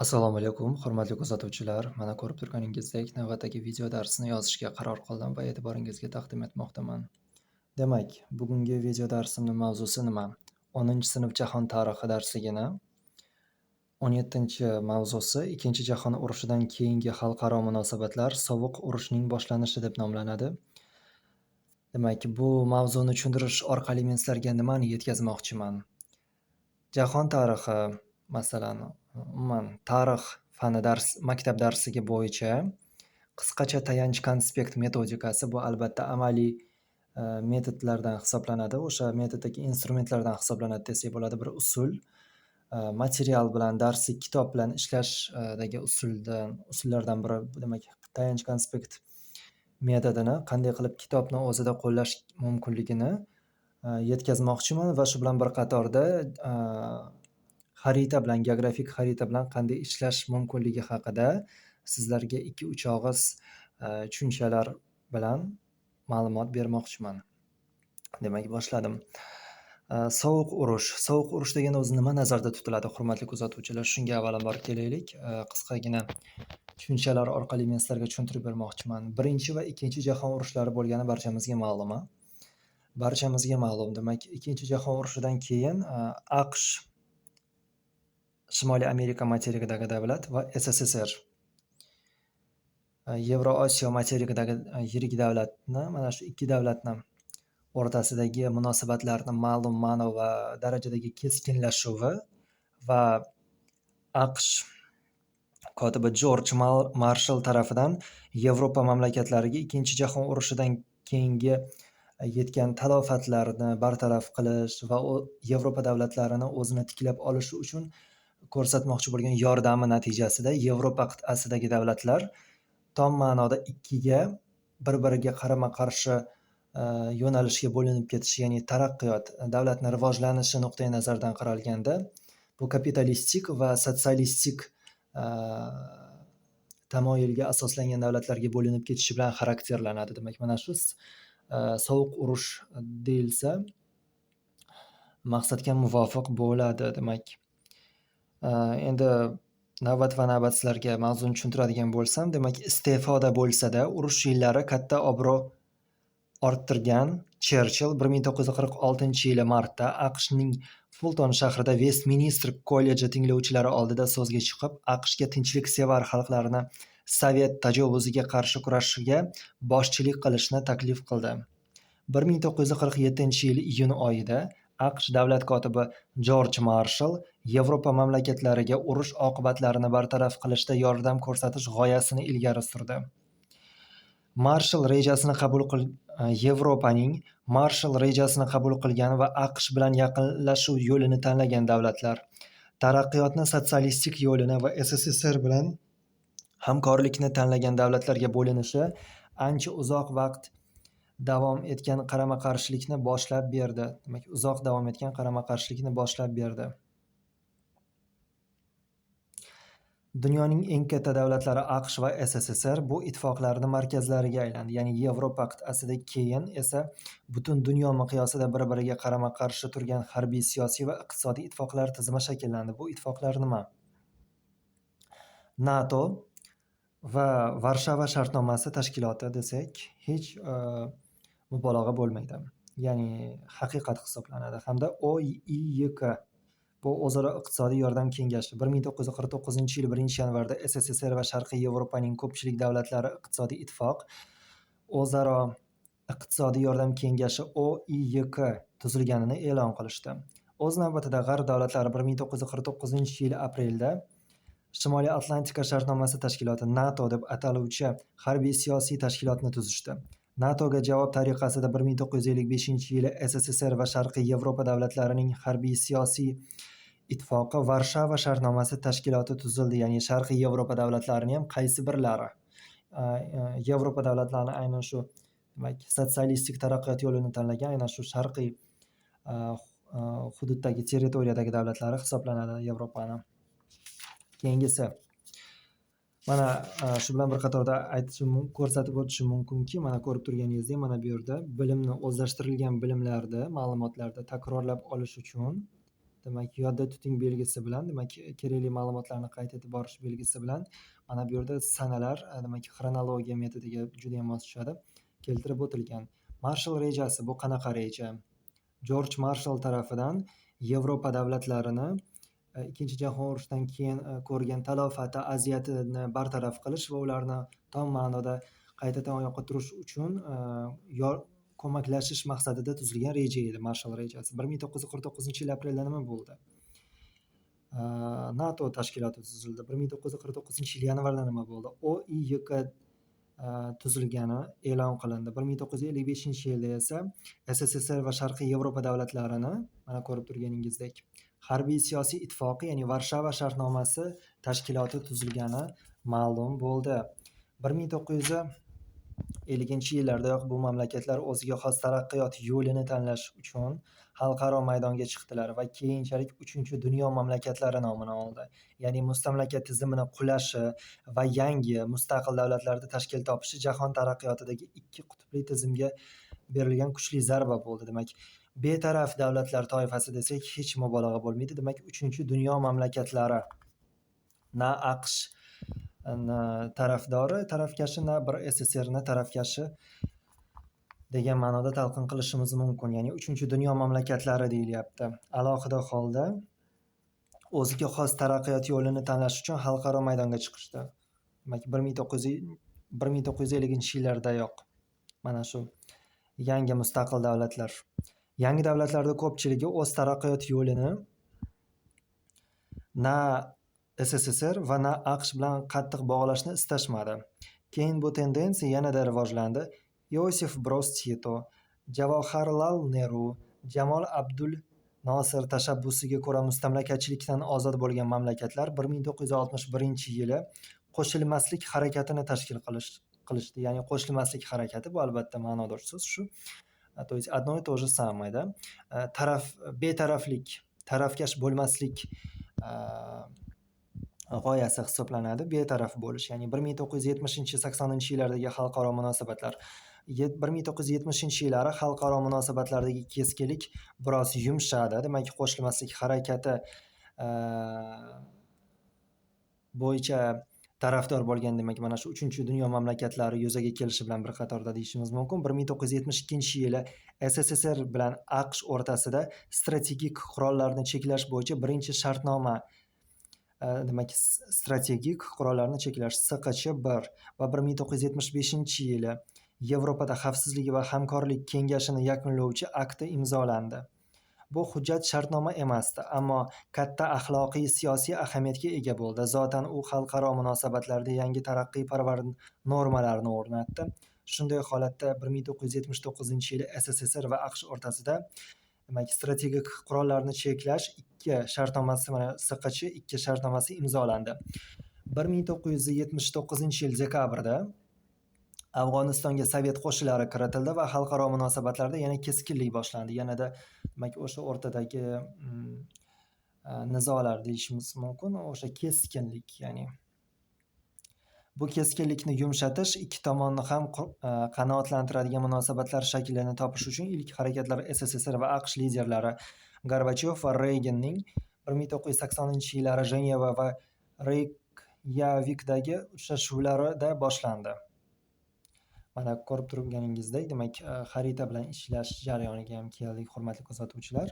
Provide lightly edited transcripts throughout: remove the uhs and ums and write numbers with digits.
Assalomu alaykum, hurmatli kuzatuvchilar. Mana ko'rib turganingizdek, navbatdagi video darsni yozishga qaror qildim va e'tiboringizga taqdim etmoqdaman. Demak, bugungi video darsimning mavzusi nima? 10-sinf jahon tarixi darsligini 17-mavzusi Ikkinchi jahon urushidan keyingi xalqaro munosabatlar sovuq urushning boshlanishi deb nomlanadi. Demak, bu mavzuni tushuntirish orqali men sizlarga nimani yetkazmoqchiman? Jahon tarixi, masalan, umuman tarix fani dars maktab darsligi bo'yicha qisqacha tayanch konspekt metodikasi bu albatta amaliy metodlardan hisoblanadi. O'sha metoddagi instrumentlardan hisoblanadi desak bo'ladi. Bir usul, material bilan, darslik kitob bilan ishlashdagi usullardan biri. Demak, tayanch konspekt metodini qanday qilib kitobni o'zida qo'llash mumkinligini yetkazmoqchiman va shu bilan bir qatorda xarita bilan, geografik xarita bilan qanday ishlash mumkinligi haqida sizlarga 2-3 og'iz tushunchalar bilan ma'lumot bermoqchiman. Demak, boshladim. Sovuq urush. Sovuq urush deganda o'zi nima nazarda tutiladi, hurmatli kuzatuvchilar? Shunga avvalambor kelaylik. Qisqagina tushunchalar orqali men sizlarga tushuntirib bermoqchiman. Birinchi va ikkinchi jahon urushlari bo'lgani barchamizga ma'lum. Barchamizga ma'lum. Demak, Ikkinchi jahon urushidan keyin AQSh, Shimoliy Amerika materikidagi davlat va SSSR, Yevroosiyo materikidagi yirik davlatni, mana shu ikki davlatni o'rtasidagi munosabatlarni ma'lum ma'no va darajadagi keskinlashuvi va AQSh kotibi Jorj Marshall tarafidan Yevropa mamlakatlariga Ikkinchi jahon urushidan keyingi yetgan talofatlarni bartaraf qilish va Yevropa davlatlarini o'zini tiklab olishi uchun ko'rsatmoqchi bo'lgan yordami natijasida Yevropa qit'asidagi davlatlar tom ma'noda ikkiga, bir-biriga qarama-qarshi yo'nalishga bo'linib ketishi, ya'ni taraqqiyot, davlatni rivojlanishi nuqtai nazaridan qaralganda bu kapitalistik va sotsialistik tamoyilga asoslangan davlatlarga bo'linib ketishi bilan xarakterlanadi. Demak, mana shu sovuq urush deyilsa maqsadga muvofiq bo'ladi. Demak, endi navbatma-navbat sizlarga mavzuni tushuntiradigan bo'lsam, demak, iste'foda bo'lsa-da, urush yillari katta obro' orttirgan Cherchill 1946-yili martda AQShning Fulton shahrida Vestminster kolleji tinglovchilari oldida so'zga chiqib, AQShga tinchliksevar xalqlarni sovet tajovuziga qarshi kurashiga boshchilik qilishni taklif qildi. 1947-yil iyun oyida AQSh davlat kotibi Jorj Marshall Yevropa mamlakatlariga urush oqibatlarini bartaraf qilishda yordam ko'rsatish g'oyasini ilgari surdi. Marshall rejasini qabul qil Yevropaning Marshall rejasini qabul qilgan va AQSh bilan yaqinlashuv yo'lini tanlagan davlatlar taraqqiyotni sotsialistik yo'lini va SSSR bilan hamkorlikni tanlagan davlatlarga bo'linishi ancha uzoq vaqt davom etgan qarama-qarshilikni boshlab berdi. Demak, uzoq davom etgan qarama-qarshilikni boshlab berdi. Dunyoning eng katta davlatlari AQSh va SSSR bu ittifoqlarning markazlariga aylandi. Ya'ni Yevropa qit'asida, keyin esa butun dunyo miqyosida bir-biriga qarama-qarshi turgan harbiy, siyosiy va iqtisodiy ittifoqlar tizimi shakllandi. Bu ittifoqlar nima? NATO va Varshava shartnomasi tashkiloti desak, hech mubolag'a bo'lmaydi. Ya'ni haqiqat hisoblanadi. Hamda OIYK, bu o'zaro iqtisodiy yordam kengashi. 1949-yil 1-yanvarda SSSR va Sharqiy Yevropaning ko'pchilik davlatlari iqtisodiy ittifoq, o'zaro iqtisodiy yordam kengashi OIYK tuzilganini e'lon qilishdi. O'z navbatida G'arb davlatlari 1949-yil aprelda Shimoliy Atlantika shartnomasi tashkiloti NATO deb ataluvchi harbiy-siyosiy tashkilotni tuzishdi. NATOga javob tariqasida 1955-yili SSSR va Sharqiy Yevropa davlatlarining harbiy-siyosiy ittifoqi Varshava shartnomasi tashkiloti tuzildi. Ya'ni Sharqiy Yevropa davlatlarining ham qaysi birlari Yevropa davlatlarini aynan shu, demak, sotsialistik taraqqiyot yo'lini tanlagan aynan shu sharqiy hududdagi, territoriyadagi davlatlari hisoblanadi Yevropani. Keyingisi, mana shu bilan bir qatorda aytishim, ko'rsatib o'tishim mumkinki, mana ko'rib turganingizdek, mana bu yerda bilimni, o'zlashtirilgan bilimlarni, ma'lumotlarni takrorlab olish uchun Demak, yodda tuting belgisi bilan, demak, kerakli ma'lumotlarni qayd etib borish belgisi bilan mana bu yerda sanalar, demak, xronologiya metodiga juda ham mos tushadi, keltirib o'tilgan. Marshall rejasi bu qanaqa reja? George Marshall tarafidan Yevropa davlatlarini Ikkinchi jahon urushidan keyin ko'rgan talofati, aziyatini bartaraf qilish va ularni tom ma'noda qaytadan oyoqqa turish uchun ko'maklashish maqsadida tuzilgan reja edi Marshall rejasi. 1949-yil aprelda nima bo'ldi? NATO tashkiloti tuzildi. 1949-yil yanvarda nima bo'ldi? OIYK tuzilgani e'lon qilindi. 1955-yilda esa SSSR va Sharqiy Yevropa davlatlarini, mana ko'rib turganingizdek, harbiy siyosiy ittifoqi, ya'ni Varshava shartnomasi tashkiloti tuzilgani ma'lum bo'ldi. 1950-yillardayoq bu mamlakatlar o'ziga xos taraqqiyot yo'lini tanlash uchun xalqaro maydonga chiqdilar va keyinchalik Uchinchi dunyo mamlakatlari nomini oldi. Ya'ni mustamlaka tizimini qulashi va yangi mustaqil davlatlarda tashkil topishi jahon taraqqiyotidagi ikki qutbli tizimga berilgan kuchli zarba bo'ldi. Demak, betaraf davlatlar toifasi desak hech mubolag'a bo'lmaydi. Demak, Uchinchi dunyo mamlakatlari na AQSh tarafdori, tarafkashi, na bir SSSRni tarafkashi degan ma'noda talqin qilishimiz mumkin. Ya'ni Uchinchi dunyo mamlakatlari deyilyapti. Alohida holda o'ziga xos taraqqiyot yo'lini tanlash uchun xalqaro maydonga chiqishdi. Demak, 1950-yillardayoq mana shu yangi mustaqil davlatlar. Yangi davlatlarda ko'pchiligi o'z taraqqiyot yo'lini na SSSR va na AQSh bilan qattiq bog'lashni istashmadi. Keyin bu tendensiya yanada rivojlandi. Iosif Broz Tito, Javoharlal Neru, Jamol Abdul Nosir tashabbusiga ko'ra mustamlakachilikdan ozod bo'lgan mamlakatlar 1961-yili qo'shilmaslik harakatini tashkil qilishdi. Ya'ni qo'shilmaslik harakati bu albatta ma'nodosh so'z shu. То есть одно и то же самое, да? Taraf, betaraflik, tarafkash bo'lmaslik g'oyasi hisoblanadi. Betaraf bo'lish, ya'ni 1970-80-yillardagi xalqaro munosabatlar. 1970-yillari xalqaro munosabatlardagi keskinlik biroz yumshadi. Demak, qo'shilmaslik harakati bo'yicha tarafdor bo'lgan, demak, mana shu Uchinchi dunyo mamlakatlari yuzaga kelishi bilan bir qatorda deyishimiz mumkin. 1972-yili SSSR bilan AQSh o'rtasida strategik qurollarni cheklash bo'yicha birinchi shartnoma, demak, strategik qurollarni cheklash SQCh1 va 1975-yili Yevropada xavfsizlik va hamkorlik kengashini yakunlovchi akti imzolandi. Bu hujjat shartnoma emasdi, ammo katta axloqiy siyosiy ahamiyatga ega bo'ldi. Zotan u xalqaro munosabatlarda yangi taraqqiyparvar normalarni o'rnatdi. Shunday holatda 1979-yili SSSR va AQSh o'rtasida, demak, strategik qurollarni cheklash ikki shartnomasi, mana SQCh2 shartnomasi imzolandi. 1979-yil dekabrda Afg'onistonga sovet qo'shinlari kiritildi va xalqaro munosabatlarda yana keskinlik boshlandi. Yanada, demak, o'sha o'rtadagi nizolar deyishimiz mumkin, o'sha keskinlik, ya'ni bu keskinlikni yumshatish, ikki tomonni ham qanoatlantiradigan munosabatlar shaklini topish uchun ilk harakatlar SSSR va AQSh liderlari Gorbachyov va Reyganning 1980-yillari Jeneva va Reykyavikdagi uchrashuvlarida boshlandi. Mana ko'rib turganingizdek, demak, xarita bilan ishlash jarayoniga ham keldik, hurmatli kuzatuvchilar.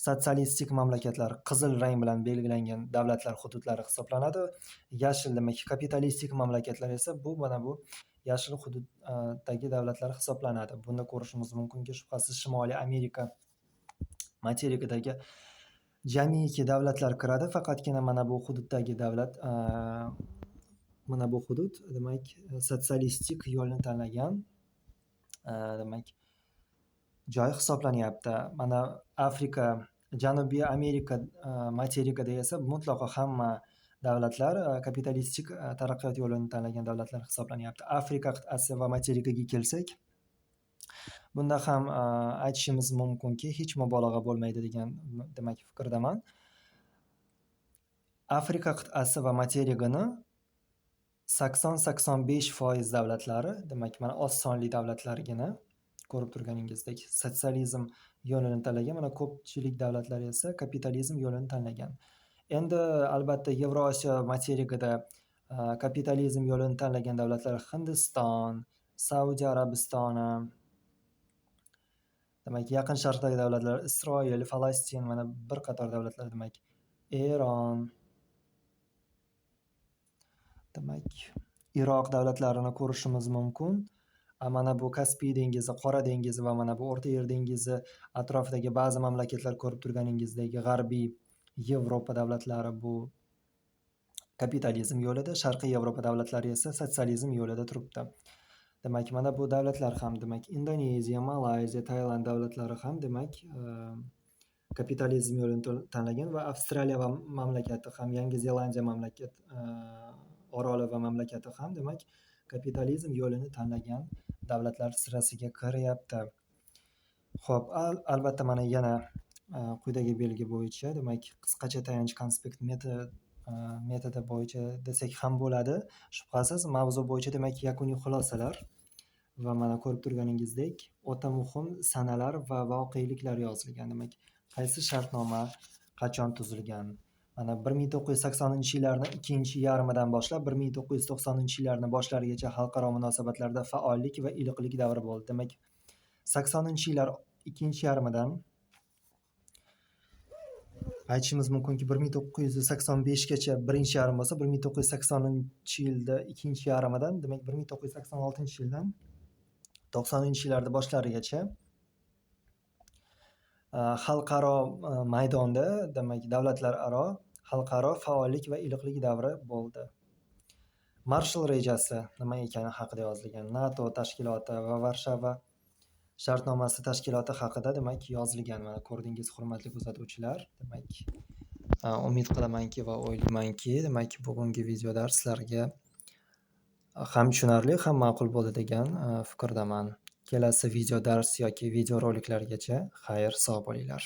Sotsialistik mamlakatlar qizil rang bilan belgilangan davlatlar hududlari hisoblanadi. Yashil, demak, kapitalistik mamlakatlar esa bu mana bu yashil hududdagi davlatlar hisoblanadi. Bunda ko'rishimiz mumkinki, shubhasiz Shimoliy Amerika materikidagi jamiki davlatlar kiradi. Faqatgina mana bu hududdagi davlat, mana bu hudud, demak, sotsialistik yo'lni tanlagan, demak, joy hisoblanyapti. Mana Afrika, Janubiy Amerika materikida esa mutlaqo hamma davlatlar kapitalistik taraqqiyot yo'lini tanlagan davlatlar hisoblanyapti. Afrika qit'asi va materikiga kelsak, bunda ham aytishimiz mumkinki, hech mubolag'a bo'lmaydi degan, demak, fikrdaman. Afrika qit'asi va materigini 80-85% davlatlari, demak, mana oz sonli davlatlargina Ko'rib turganingizdek, sotsializm yo'lini tanlagan, mana ko'pchilik davlatlar esa kapitalizm yo'lini tanlagan. Endi albatta Yevrosiyo materikida kapitalizm yo'lini tanlagan davlatlar Hindiston, Saudiya Arabistoni, demak, Yaqin Sharqdagi davlatlar Isroil, Falastin, mana bir qator davlatlar, demak, Eron, demak, Iroq davlatlarini ko'rishimiz mumkin. Mana bu Kaspiy dengizi, Qora dengizi va mana bu O'rta Yer dengizi atrofidagi ba'zi mamlakatlar ko'rib turganingizdek, G'arbiy Yevropa davlatlari bu kapitalizm yo'lida, Sharqiy Yevropa davlatlari esa sotsializm yo'lida turibdi. Demak, mana bu davlatlar ham, demak, Indoneziya, Malayziya, Tailand davlatlari ham, demak, kapitalizm yo'lini tanlagan va Avstraliya va mamlakati ham, Yangi Zelandiya mamlakat oroli va mamlakati ham, demak, kapitalizm yo'lini tanlagan davlatlar sirasiga kiryapti. Xo'p, albatta mana yana quyidagi belgi bo'yicha, demak, qisqacha tayanch konspekt metodi bo'yicha desak ham bo'ladi. Shubhasiz, mavzu bo'yicha, demak, yakuniy xulosalar va mana ko'rib turganingizdek o'ta muhim sanalar va voqeliklar yozilgan. Demak, qaysi shartnoma qachon tuzilgan? Mana 1980-yillarning ikkinchi yarmidan boshlab 1990-yillarning boshlarigacha xalqaro munosabatlarda faollik va iliqlik davri bo'ldi. Demak, 80-yillar ikkinchi yarmidan aytishimiz mumkinki, 1985gacha birinchi yarim bo'lsa, 1980-yilda ikkinchi yarmidan, demak, 1986-yildan 90-yillarda boshlarigacha xalqaro maydonda, demak, davlatlararo xalqaro faollik va iliqlik davri bo'ldi. Marshall rejasi nima ekani haqida yozilgan. NATO tashkiloti va Varshava shartnomasi tashkiloti haqida, demak, yozilgan. Mana ko'rdingiz, hurmatli kuzatuvchilar. Demak, umid qilamanki va o'ylaymanki, demak, bugungi video dars sizlarga ham tushunarli, ham ma'qul bo'ldi degan fikrdaman. Kelasi video dars yoki video roliklargacha xayr, sog' bo'linglar.